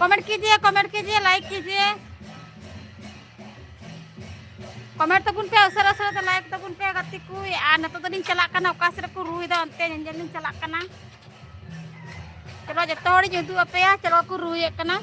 कमेंट कीजिए, कमेंट कीजिए, लाइक कीजिए। कमेंट ᱛᱟᱵᱚᱱ ᱯᱮ, ᱩᱥᱟᱹᱨᱟ ᱩᱥᱟᱹᱨᱟ ᱛᱮ ᱞᱟᱭᱤᱠ ᱛᱟᱵᱚᱱ ᱯᱮ ᱜᱟᱛᱮ ᱠᱚ᱾ ᱟᱨ ᱱᱤᱛᱚᱜ ᱫᱚᱞᱤᱧ ᱪᱟᱞᱟᱜ ᱠᱟᱱᱟ, ᱚᱠᱟ ᱥᱮᱫ ᱨᱮᱠᱚ ᱨᱩᱭᱮᱫᱟ ᱚᱱᱛᱮ ᱧᱮᱧᱮᱞ ᱞᱤᱧ ᱪᱟᱞᱟᱜ ᱠᱟᱱᱟ᱾ ᱪᱚᱞᱚ ᱡᱚᱛᱚ ᱦᱚᱲᱤᱧ ᱩᱫᱩᱜ ᱟᱯᱮᱭᱟ, ᱪᱮᱫ ᱞᱮᱠᱟ ᱠᱚ ᱨᱩᱭᱮᱫ ᱠᱟᱱᱟ᱾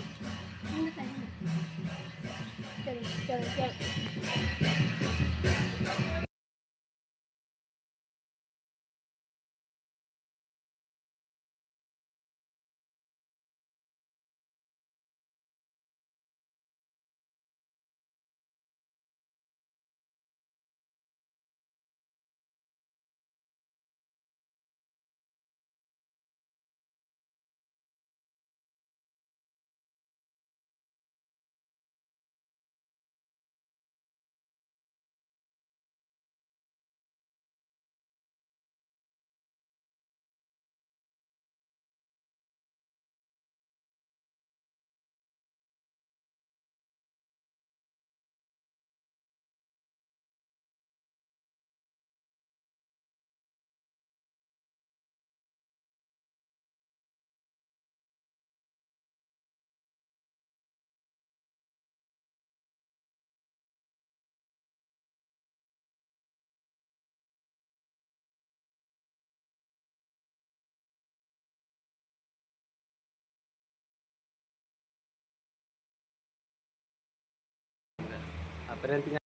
ᱟᱯᱮ ᱨᱮᱱ ᱛᱤᱧ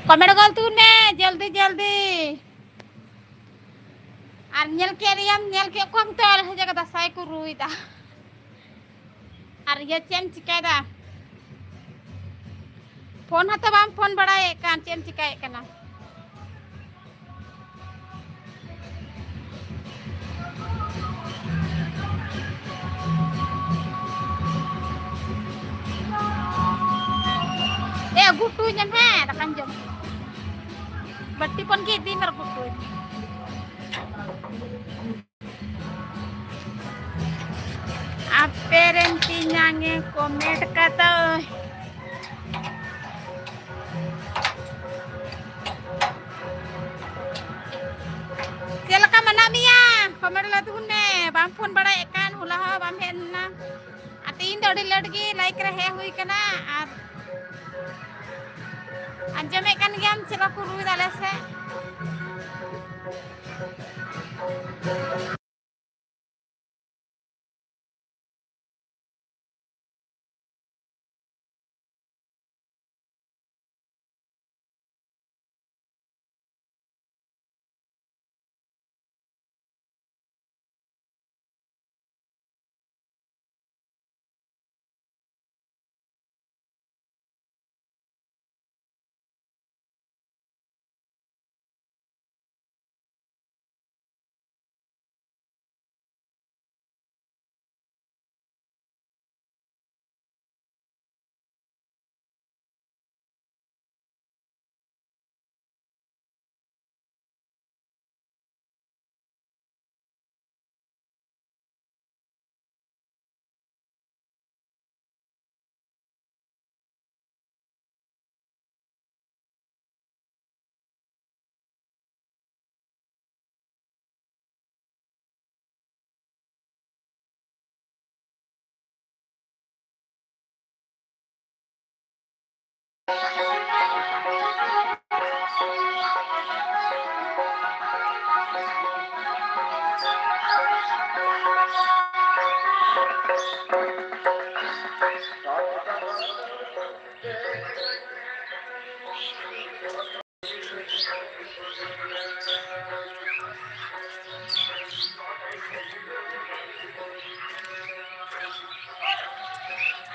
ᱠᱚᱢᱮᱱᱴ ᱜᱚᱞ ᱛᱩᱞ ᱢᱮ ᱡᱚᱞᱫᱤ ᱡᱚᱞᱫᱤ᱾ ᱟᱨ ᱧᱮᱞ ᱠᱮᱫ ᱨᱮᱭᱟᱢ, ᱧᱮᱞ ᱠᱮᱫ ᱠᱚᱣᱟᱢ ᱛᱚ ᱟᱞᱮ ᱥᱮᱫ ᱡᱟᱭᱜᱟ ᱫᱟᱸᱥᱟᱭ ᱠᱚ ᱨᱩᱭᱫᱟ᱾ ᱟᱨ ᱤᱭᱟᱹ ᱪᱮᱫ ᱮᱢ ᱪᱤᱠᱟᱹᱭᱮᱫᱟ? ᱯᱷᱳᱱ ᱦᱚᱸᱛᱚ ᱵᱟᱢ ᱯᱷᱳᱱ ᱵᱟᱲᱟᱭᱮᱫ ᱠᱟᱱ, ᱪᱮᱫ ᱮᱢ ᱪᱤᱠᱟᱹᱭᱮᱫ ᱠᱟᱱᱟ? ᱮ, ᱟᱹᱜᱩ ᱦᱚᱴᱚ ᱟᱹᱧᱟᱢ, ᱦᱮᱸ, ᱫᱟᱠᱟᱧ ᱡᱚᱢ᱾ ᱵᱟᱹᱴᱤ ᱯᱚᱱ ᱜᱮ ᱤᱫᱤᱭ ᱢᱮ, ᱟᱹᱜᱩ ᱦᱚᱴᱚ ᱟᱹᱧ᱾ ᱟᱯᱮ ᱨᱮᱱ ᱛᱮᱧᱟᱝ ᱮ ᱠᱚᱢᱮᱱᱴ ᱠᱟᱫᱚᱭ᱾ ᱪᱮᱫ ᱞᱮᱠᱟ ᱢᱮᱱᱟᱜ ᱢᱮᱭᱟ? ᱠᱚᱢᱮᱱᱴ ᱞᱟᱹᱭ ᱛᱟᱵᱚᱱ ᱢᱮ᱾ ᱵᱟᱢ ᱯᱷᱳᱱ ᱵᱟᱲᱟᱭᱮᱫ ᱠᱟᱱ, ᱦᱚᱞᱟ ᱦᱚᱸ ᱵᱟᱢ ᱦᱮᱡ ᱞᱮᱱᱟ᱾ ᱟᱨ ᱛᱮᱦᱮᱧ ᱫᱚ ᱟᱹᱰᱤ ᱞᱮᱴ ᱜᱮ ᱞᱟᱭᱤᱠ ᱨᱮ ᱦᱮᱡ ᱦᱩᱭ ᱠᱟᱱᱟ᱾ ᱟᱨ ᱟᱸᱡᱚᱢᱮᱫ ᱠᱟᱱ ᱜᱮᱭᱟᱢ ᱪᱮᱫ ᱞᱮᱠᱟ ᱠᱚ ᱨᱩᱭ ᱫᱟ ᱟᱞᱮ ᱥᱮᱫ᱾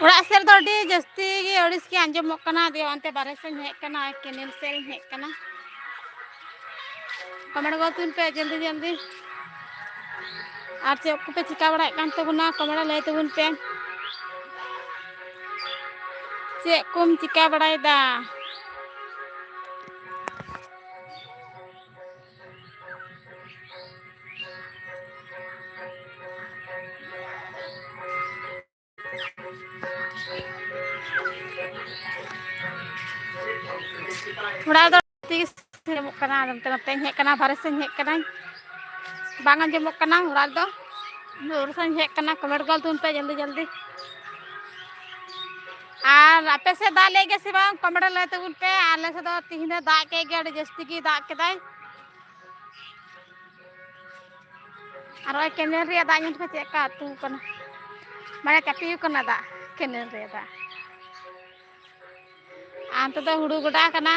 ᱚᱲᱟᱜ ᱥᱮᱫ ᱫᱚ ᱟᱹᱰᱤ ᱡᱟᱹᱥᱛᱤ ᱜᱮ ᱟᱹᱲᱤᱥ ᱜᱮ ᱟᱸᱡᱚᱢᱚᱜ ᱠᱟᱱᱟ᱾ ᱫᱤᱭᱮ ᱚᱱᱛᱮ ᱵᱟᱨᱦᱮ ᱥᱮᱫ ᱤᱧ ᱦᱮᱡ ᱠᱟᱱᱟ, ᱠᱮᱱᱮᱞ ᱥᱮᱫ ᱤᱧ ᱦᱮᱡ ᱠᱟᱱᱟ᱾ ᱠᱚᱢᱮᱱᱴ ᱜᱚᱫ ᱛᱟᱵᱚᱱ ᱯᱮ ᱡᱚᱞᱫᱤ ᱡᱚᱞᱫᱤ᱾ ᱟᱨ ᱪᱮᱫ ᱠᱚᱯᱮ ᱪᱤᱠᱟ ᱵᱟᱲᱟᱭᱮᱫ ᱠᱟᱱ ᱛᱟᱵᱚᱱᱟ, ᱠᱚᱢᱮᱱᱴ ᱨᱮ ᱞᱟᱹᱭ ᱛᱟᱵᱚᱱ ᱯᱮ᱾ ᱪᱮᱫ ᱠᱚᱢ ᱪᱤᱠᱟ ᱵᱟᱲᱟᱭᱮᱫᱟ? ᱚᱲᱟᱜ ᱨᱮᱫᱚ ᱟᱹᱰᱤ ᱛᱮᱜᱮ ᱟᱸᱡᱚᱢᱚᱜ ᱠᱟᱱᱟ, ᱟᱫᱚ ᱱᱚᱛᱮ ᱱᱚᱛᱮᱧ ᱦᱮᱡ ᱠᱟᱱᱟ, ᱵᱟᱦᱨᱮ ᱥᱮᱫ ᱤᱧ ᱦᱮᱡ ᱠᱟᱱᱟᱧ, ᱵᱟᱝ ᱟᱸᱡᱚᱢᱚᱜ ᱠᱟᱱᱟ ᱚᱲᱟᱜ ᱨᱮᱫᱚ᱾ ᱵᱟᱦᱨᱮ ᱥᱮᱫ ᱤᱧ ᱦᱮᱡ ᱠᱟᱱᱟ, ᱠᱚᱢᱮᱱᱴ ᱜᱚᱞ ᱛᱟᱵᱚᱱ ᱯᱮ ᱡᱚᱞᱫᱤ ᱡᱚᱞᱫᱤ᱾ ᱟᱨ ᱟᱯᱮ ᱥᱮᱫ ᱫᱟᱜ ᱞᱮᱫ ᱜᱮ ᱥᱮ ᱵᱟᱝ, ᱠᱚᱢᱮᱱᱴ ᱨᱮ ᱞᱟᱹᱭ ᱛᱟᱵᱚᱱ ᱯᱮ᱾ ᱟᱞᱮ ᱥᱮᱫ ᱫᱚ ᱛᱤᱦᱤᱧ ᱫᱚ ᱫᱟᱜ ᱠᱮᱫ ᱜᱮ, ᱟᱹᱰᱤ ᱡᱟᱹᱥᱛᱤ ᱜᱮ ᱫᱟᱜ ᱠᱮᱫᱟᱭ᱾ ᱟᱨ ᱱᱚᱜᱼᱚᱭ ᱠᱮᱱᱮᱞ ᱨᱮᱭᱟᱜ ᱫᱟᱜ ᱧᱮᱞ ᱯᱮ ᱪᱮᱫ ᱞᱮᱠᱟ ᱟᱹᱛᱩ ᱠᱟᱱᱟ, ᱢᱟᱱᱮ ᱪᱟᱯᱮ ᱠᱟᱱᱟ ᱫᱟᱜ, ᱠᱮᱱᱮᱞ ᱨᱮᱭᱟᱜ ᱫᱟᱜ᱾ ᱟᱨ ᱱᱚᱛᱮ ᱫᱚ ᱦᱩᱲᱩ ᱜᱚᱰᱟ ᱠᱟᱱᱟ᱾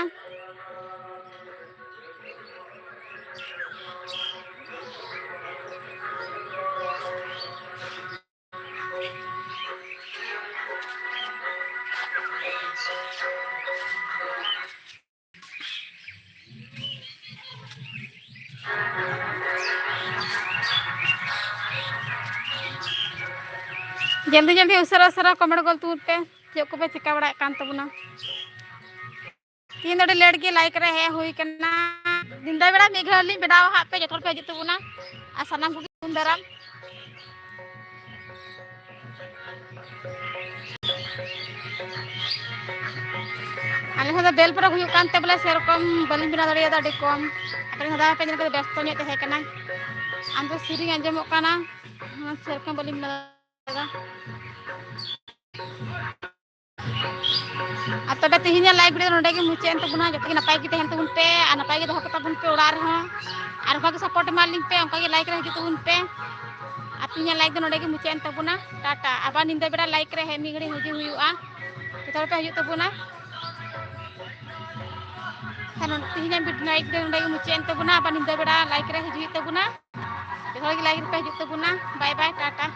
ᱡᱚᱞᱫᱤ ᱡᱚᱞᱫᱤ ᱩᱥᱟᱹᱨᱟ ᱩᱥᱟᱹᱨᱟ ᱠᱚᱢᱮᱱᱴ ᱜᱚᱞ ᱛᱩᱫ ᱯᱮ, ᱪᱮᱫ ᱠᱚᱯᱮ ᱪᱤᱠᱟ ᱵᱟᱲᱟᱭᱮᱫ ᱠᱟᱱ ᱛᱟᱵᱚᱱᱟ᱾ ᱛᱤᱦᱤᱧ ᱫᱚ ᱟᱹᱰᱤ ᱞᱮᱴ ᱜᱮ ᱞᱟᱭᱤᱵᱷ ᱨᱮ ᱦᱮᱡ ᱦᱩᱭ ᱠᱟᱱᱟ᱾ ᱧᱤᱫᱟᱹ ᱵᱮᱲᱟ ᱢᱤᱫ ᱜᱷᱟᱹᱲᱤᱡ ᱞᱤᱧ ᱵᱮᱱᱟᱣᱟ ᱦᱟᱸᱜ, ᱯᱮ ᱡᱚᱛᱚ ᱦᱚᱲ ᱯᱮ ᱦᱤᱡᱩᱜ ᱛᱟᱵᱚᱱᱟ ᱟᱨ ᱥᱟᱱᱟᱢ ᱠᱚᱜᱮ ᱥᱟᱹᱜᱩᱱ ᱫᱟᱨᱟᱢ᱾ ᱟᱞᱮ ᱥᱮᱫ ᱫᱚ ᱵᱮᱞ ᱯᱚᱨᱚᱵᱽ ᱦᱩᱭᱩᱜ ᱠᱟᱱᱛᱮ ᱵᱚᱞᱮ ᱥᱮᱨᱚᱠᱚᱢ ᱵᱟᱹᱞᱤᱧ ᱵᱮᱱᱟᱣ ᱫᱟᱲᱮᱭᱟᱫᱟ, ᱟᱹᱰᱤ ᱠᱚᱢ᱾ ᱟᱯᱮ ᱨᱮᱱ ᱫᱟᱫᱟ ᱦᱚᱯᱮ ᱧᱮᱞ ᱠᱟᱛᱮ ᱵᱮᱥᱛᱚ ᱧᱚᱜ ᱛᱟᱦᱮᱸ ᱠᱟᱱᱟᱭ, ᱟᱢ ᱫᱚ ᱥᱮᱨᱮᱧ ᱟᱸᱡᱚᱢᱚᱜ ᱠᱟᱱᱟ, ᱥᱮᱨᱚᱠᱚᱢ ᱵᱟᱹᱞᱤᱧ ᱵᱮᱱᱟᱣ ᱫᱟᱲᱮᱭᱟᱫᱟ᱾ ᱟᱨ ᱛᱚᱵᱮ ᱛᱮᱦᱮᱧᱟᱜ ᱞᱟᱭᱤᱵᱷ ᱵᱷᱤᱰᱤᱭᱳ ᱱᱚᱰᱮ ᱜᱮ ᱢᱩᱪᱟᱹᱫ ᱮᱱ ᱛᱟᱵᱚᱱᱟ᱾ ᱡᱚᱛᱚ ᱜᱮ ᱱᱟᱯᱟᱭ ᱜᱮ ᱛᱟᱦᱮᱱ ᱛᱟᱵᱚᱱ ᱯᱮ ᱟᱨ ᱱᱟᱯᱟᱭ ᱜᱮ ᱫᱚᱦᱚ ᱠᱟᱛᱟ ᱵᱚᱱ ᱯᱮ ᱚᱲᱟᱜ ᱨᱮᱦᱚᱸ᱾ ᱟᱨ ᱚᱱᱠᱟ ᱜᱮ ᱥᱟᱯᱳᱨᱴ ᱮᱢᱟ ᱞᱤᱧ ᱯᱮ, ᱚᱱᱠᱟ ᱜᱮ ᱞᱟᱭᱤᱠ ᱨᱮ ᱦᱤᱡᱩᱜ ᱛᱟᱵᱚᱱ ᱯᱮ᱾ ᱟᱨ ᱛᱮᱦᱮᱧᱟᱜ ᱞᱟᱭᱤᱵᱷ ᱫᱚ ᱱᱚᱰᱮ ᱜᱮ ᱢᱩᱪᱟᱹᱫ ᱮᱱ ᱛᱟᱵᱚᱱᱟ᱾ ᱴᱟᱴᱟ᱾ ᱟᱵᱟᱨ ᱧᱤᱫᱟᱹ ᱵᱮᱲᱟ ᱞᱟᱭᱤᱵᱷ ᱨᱮ ᱦᱮᱡ ᱢᱤᱫ ᱜᱷᱟᱹᱲᱤᱡ ᱦᱤᱡᱩᱜ ᱦᱩᱭᱩᱜᱼᱟ᱾ ᱡᱚᱛᱚ ᱦᱚᱲ ᱯᱮ ᱦᱤᱡᱩᱜ ᱛᱟᱵᱚᱱᱟ᱾ ᱟᱨ ᱱᱚᱰᱮ ᱛᱮᱦᱮᱧᱟᱜ ᱵᱷᱤᱰ-, ᱞᱟᱭᱤᱵᱷ ᱫᱚ ᱱᱚᱰᱮ ᱜᱮ ᱢᱩᱪᱟᱹᱫ ᱮᱱ ᱛᱟᱵᱚᱱᱟ᱾ ᱟᱵᱟᱨ ᱧᱤᱫᱟᱹ ᱵᱮᱲᱟ ᱞᱟᱭᱤᱵᱷ ᱨᱮ ᱦᱤᱡᱩᱜ ᱦᱩᱭᱩᱜ ᱛᱟᱵᱚᱱᱟ᱾ ᱡᱚᱛᱚ ᱦᱚᱲ ᱜᱮ ᱞᱟᱭᱤᱵᱷ ᱨᱮᱯᱮ ᱦᱤᱡᱩᱜ ᱛᱟᱵᱚᱱᱟ᱾ ᱵᱟᱭ ᱵᱟᱭ, ᱴᱟᱴᱟ᱾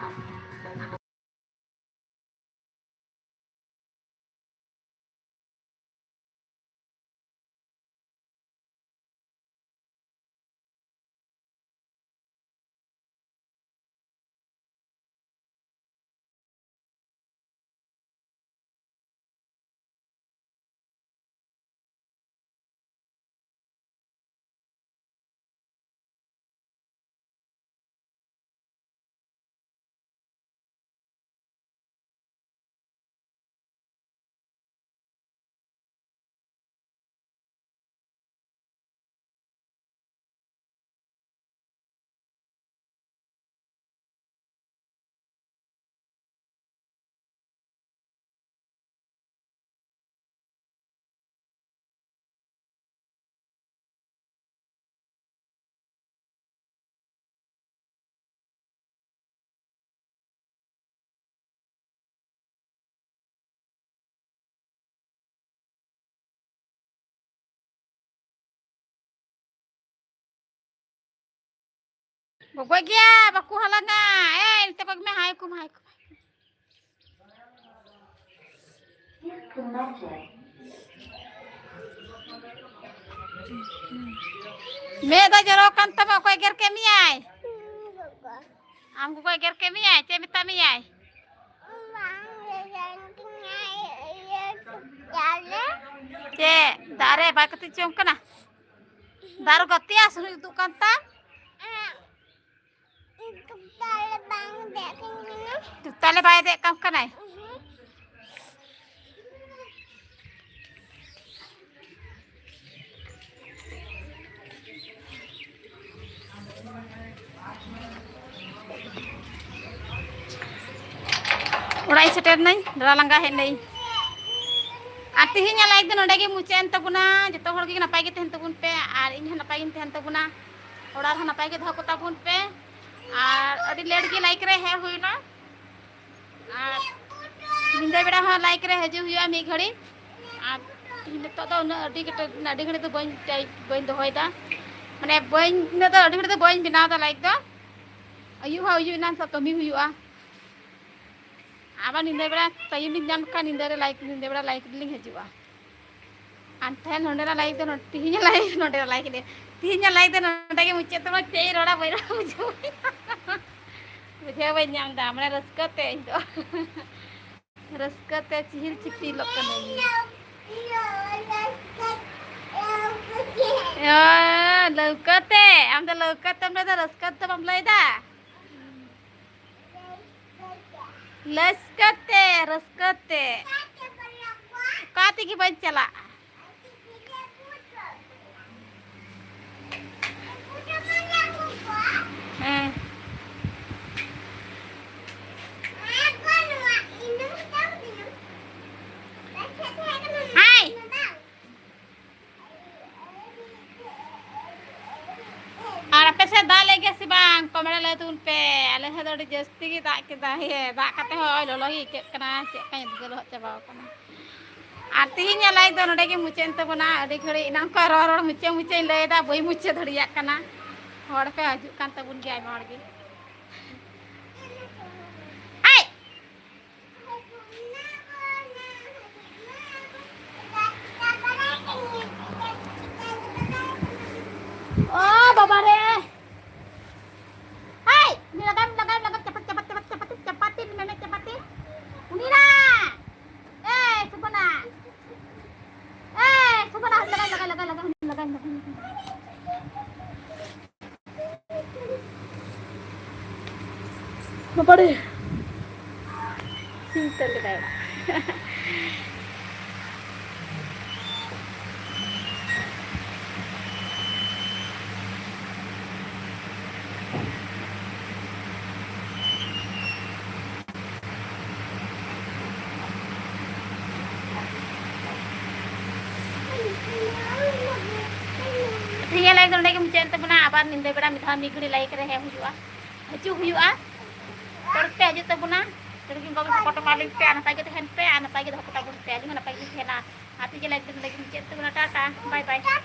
ᱜᱚᱜᱚᱡ ᱜᱮᱭᱟ, ᱵᱟᱠᱚ ᱦᱟᱞᱟᱝᱟ᱾ ᱮᱭ, ᱱᱚᱛᱮ ᱠᱚᱭᱚᱜ ᱢᱮ, ᱦᱟᱭ ᱠᱚᱢ, ᱦᱟᱭ ᱠᱚᱢ᱾ ᱢᱮᱫ ᱫᱚ ᱡᱚᱨᱚ ᱠᱟᱱ ᱛᱟᱢᱟ, ᱚᱠᱚᱭ ᱮᱜᱮᱨ ᱠᱮᱫ ᱢᱮᱭᱟᱭ? ᱟᱢ ᱜᱚᱜᱚ ᱮᱜᱮᱨ ᱠᱮᱫ ᱢᱮᱭᱟᱭ? ᱪᱮᱫ ᱢᱮᱛᱟᱜ ᱢᱮᱭᱟᱭ? ᱪᱮᱫ? ᱫᱟᱜ ᱨᱮ ᱵᱟᱭ ᱠᱟᱹᱴᱤᱡ ᱪᱚᱝ ᱠᱟᱱᱟ? ᱫᱟᱜ ᱨᱮ ᱜᱟᱛᱮᱜᱼᱟ, ᱥᱩᱱᱩᱡ ᱩᱫᱩᱜ ᱠᱟᱱ ᱛᱟᱢ? ᱛᱟᱦᱞᱮ ᱵᱟᱭ ᱫᱮᱡ ᱠᱟᱢ ᱠᱟᱱᱟᱭ? ᱚᱲᱟᱜ ᱤᱧ ᱥᱮᱴᱮᱨ ᱱᱟᱹᱧ, ᱫᱟᱬᱟ ᱞᱟᱸᱜᱟ ᱦᱮᱡ ᱱᱟᱹᱧ᱾ ᱟᱨ ᱛᱮᱦᱮᱧᱟᱜ live ᱫᱚ ᱱᱚᱰᱮ ᱜᱮ ᱢᱩᱪᱟᱹᱫ ᱮᱱ ᱛᱟᱵᱚᱱᱟ᱾ ᱡᱚᱛᱚ ᱦᱚᱲ ᱜᱮ ᱱᱟᱯᱟᱭ ᱜᱮ ᱛᱟᱦᱮᱱ ᱛᱟᱵᱚᱱ ᱯᱮ, ᱟᱨ ᱤᱧ ᱦᱚᱸ ᱱᱟᱯᱟᱭ ᱜᱤᱧ ᱛᱟᱦᱮᱱ ᱛᱟᱵᱚᱱᱟ᱾ ᱚᱲᱟᱜ ᱨᱮᱦᱚᱸ ᱱᱟᱯᱟᱭ ᱜᱮ ᱫᱚᱦᱚ ᱠᱚᱛᱟ ᱵᱚᱱ ᱯᱮ᱾ ᱟᱨ ᱟᱹᱰᱤ late ᱜᱮ live ᱨᱮ ᱦᱮᱡ ᱦᱩᱭᱱᱟ᱾ ᱟᱨ ᱧᱤᱫᱟᱹ ᱵᱮᱲᱟ ᱦᱚᱸ live ᱨᱮ ᱦᱤᱡᱩᱜ ᱦᱩᱭᱩᱜᱼᱟ ᱢᱤᱫ ᱜᱷᱟᱹᱲᱤ᱾ ᱟᱨ ᱱᱤᱛᱚᱜ ᱫᱚ ᱩᱱᱟᱹᱜ ᱟᱹᱰᱤ ᱜᱷᱟᱹᱲᱤ ᱫᱚ ᱵᱟᱹᱧ ᱵᱟᱹᱧ ᱫᱚᱦᱚᱭᱮᱫᱟ, ᱢᱟᱱᱮ ᱵᱟᱹᱧ, ᱩᱱᱟᱹᱜ ᱫᱚ ᱟᱹᱰᱤ ᱜᱷᱟᱹᱲᱤ ᱫᱚ ᱵᱟᱹᱧ ᱵᱮᱱᱟᱣ ᱮᱫᱟ live ᱫᱚ᱾ ᱟᱹᱭᱩᱵ ᱦᱚᱸ ᱟᱹᱭᱩᱵ ᱮᱱᱟ, ᱱᱤᱛᱚᱜ ᱠᱟᱹᱢᱤ ᱦᱩᱭᱩᱜᱼᱟ᱾ ᱟᱵᱟᱨ ᱧᱤᱫᱟᱹ ᱵᱮᱲᱟ time ᱤᱧ ᱧᱟᱢ ᱠᱷᱟᱱ ᱧᱤᱫᱟᱹ ᱨᱮ live, ᱧᱤᱫᱟᱹ ᱵᱮᱲᱟ live ᱞᱤᱧ ᱦᱤᱡᱩᱜᱼᱟ᱾ ᱟᱨ ᱛᱟᱦᱮᱸ ᱱᱚᱰᱮᱱᱟᱜ live ᱫᱚ ᱱᱚᱰᱮ, ᱛᱮᱦᱮᱧᱟᱜ live ᱱᱚᱰᱮᱱᱟᱜ live ᱞᱟᱹᱭ, ᱛᱮᱦᱮᱧᱟᱜ live ᱫᱚ ᱱᱚᱰᱮ ᱜᱮ ᱢᱩᱪᱟᱹᱫ ᱛᱟᱵᱚᱱ᱾ ᱪᱮᱫ ᱤᱧ ᱨᱚᱲᱟ ᱵᱟᱹᱧ ᱨᱚᱲᱟ ᱵᱩᱡᱷᱟᱹᱣ ᱵᱟᱹᱧ, ᱵᱩᱡᱷᱟᱹᱣ ᱵᱟᱹᱧ ᱧᱟᱢ ᱮᱫᱟ, ᱢᱟᱱᱮ ᱨᱟᱹᱥᱠᱟᱹ ᱛᱮ ᱤᱧ ᱫᱚ ᱨᱟᱹᱥᱠᱟᱹ ᱛᱮ ᱪᱤᱦᱤᱞ ᱪᱤᱯᱤᱞᱚᱜ ᱠᱟᱹᱱᱟᱹᱧ᱾ ᱚ, ᱞᱟᱹᱣᱠᱟᱹ ᱛᱮ? ᱟᱢ ᱫᱚ ᱞᱟᱹᱣᱠᱟᱹ ᱛᱮᱢ ᱞᱟᱹᱭ ᱮᱫᱟ, ᱨᱟᱹᱥᱠᱟᱹ ᱛᱮ ᱵᱟᱢ ᱞᱟᱹᱭ ᱮᱫᱟ? ᱨᱟᱹᱥᱠᱟᱹ ᱛᱮ, ᱨᱟᱹᱥᱠᱟᱹ ᱛᱮ᱾ ᱚᱠᱟ ᱛᱮᱜᱮ ᱵᱟᱹᱧ ᱪᱟᱞᱟᱜᱼᱟ᱾ ᱦᱮᱸ᱾ ᱦᱟᱭ᱾ ᱟᱨ ᱟᱯᱮ ᱥᱮᱫ ᱫᱟᱜ ᱞᱮᱫ ᱜᱮᱭᱟ ᱥᱮ ᱵᱟᱝ? Comment ᱨᱮ ᱞᱟᱹᱭ ᱛᱟᱵᱚᱱ ᱯᱮ᱾ ᱟᱞᱮ ᱥᱮᱫ ᱫᱚ ᱟᱹᱰᱤ ᱡᱟᱹᱥᱛᱤ ᱜᱮ ᱫᱟᱜ ᱠᱮᱫᱟ᱾ ᱦᱮᱸ, ᱫᱟᱜ ᱠᱟᱛᱮ ᱦᱚᱸ ᱞᱚᱞᱚ ᱜᱮ ᱟᱹᱭᱠᱟᱹᱜ ᱠᱟᱱᱟ᱾ ᱪᱮᱫ ᱞᱮᱠᱟᱧ ᱩᱫᱽᱜᱟᱹᱨ ᱞᱚᱦᱚᱫ ᱪᱟᱵᱟᱣ ᱠᱟᱱᱟ᱾ ᱟᱨ ᱛᱮᱦᱮᱧᱟᱜ live ᱫᱚ ᱱᱚᱰᱮ ᱜᱮ ᱢᱩᱪᱟᱹᱫ ᱮᱱ ᱛᱟᱵᱚᱱᱟ᱾ ᱟᱹᱰᱤ ᱜᱷᱟᱹᱲᱤᱡ ᱮᱱᱟᱝ ᱠᱷᱚᱱ ᱨᱚᱲ, ᱨᱚᱲ ᱢᱩᱪᱟᱹᱫ, ᱢᱩᱪᱟᱹᱫ ᱤᱧ ᱞᱟᱹᱭ ᱮᱫᱟ, ᱵᱟᱹᱧ ᱢᱩᱪᱟᱹᱫ ᱫᱟᱲᱮᱭᱟᱜ ᱠᱟᱱᱟ᱾ ᱦᱚᱲ ᱯᱮ ᱦᱤᱡᱩᱜ ᱠᱟᱱ ᱛᱟᱵᱚᱱ ᱜᱮᱭᱟ ᱟᱭᱢᱟ ᱦᱚᱲ ᱜᱮ᱾ ᱦᱮᱭ! ᱚ ᱵᱟᱵᱟ ᱨᱮ! ᱦᱮᱭ! ᱩᱱᱤ ᱞᱟᱜᱟᱭ ᱢᱮ, ᱞᱟᱜᱟᱭ ᱢᱮ, ᱞᱟᱜᱟᱭ ᱢᱮ, ᱪᱟᱯᱟᱫ, ᱪᱟᱯᱟᱫ, ᱪᱟᱯᱟᱫ, ᱪᱟᱯᱟᱫ, ᱪᱟᱯᱟᱫ, ᱢᱮᱢᱮ ᱪᱟᱯᱟᱫ᱾ ᱩᱱᱤ ᱱᱟ! ᱮᱭ, ᱥᱩᱵᱚᱱᱟ! ᱮᱭ, ᱥᱩᱵᱚᱱᱟ, ᱞᱟᱜᱟᱭ, ᱞᱟᱜᱟᱭ, ᱞᱟᱜᱟᱭ, ᱞᱟᱜᱟᱭ, ᱞᱟᱜᱟᱭ, ᱞᱟᱜᱟᱭ, ᱞᱟᱜᱟᱭ᱾ ᱵᱟᱵᱟᱨᱮ᱾ ᱥᱤᱧ ᱩᱛᱟᱹᱨ ᱠᱮᱫᱟᱭ ᱚᱲᱟᱜ᱾ ᱛᱮᱦᱮᱧᱟᱜ live ᱫᱚ ᱱᱚᱸᱰᱮ ᱜᱮ ᱢᱩᱪᱟᱹᱫ ᱮᱱ ᱛᱟᱵᱚᱱᱟ᱾ ᱟᱵᱟᱨ ᱧᱤᱫᱟᱹ ᱵᱮᱲᱟ ᱢᱤᱫ ᱫᱷᱟᱣ ᱢᱤᱫ ᱜᱷᱟᱹᱲᱤ live ᱨᱮ ᱦᱮᱡ ᱦᱩᱭᱩᱜᱼᱟ, ᱦᱤᱡᱩᱜ ᱦᱩᱭᱩᱜᱼᱟ᱾ ᱛᱚ ᱯᱮ ᱦᱤᱡᱩᱜ ᱛᱟᱵᱚᱱᱟ, ᱛᱚ ᱜᱚᱲᱚ support ᱮᱢᱟ ᱞᱤᱧ ᱯᱮ, ᱟᱨ ᱱᱟᱯᱟᱭ ᱜᱮ ᱛᱟᱦᱮᱱ ᱯᱮ, ᱟᱨ ᱱᱟᱯᱟᱭ ᱜᱮ ᱫᱚᱦᱚ ᱠᱚᱛᱟ ᱵᱚᱱ ᱯᱮ᱾ ᱟᱹᱞᱤᱧ ᱦᱚᱸ ᱱᱟᱯᱟᱭ ᱜᱮᱞᱤᱧ ᱛᱟᱦᱮᱱᱟ᱾ ᱟᱨ ᱛᱮᱦᱮᱧᱟᱜ live ᱫᱚ ᱱᱚᱸᱰᱮ ᱜᱮ ᱢᱩᱪᱟᱹᱫ ᱮᱱ ᱛᱟᱵᱚᱱᱟ᱾ Tata, bye bye᱾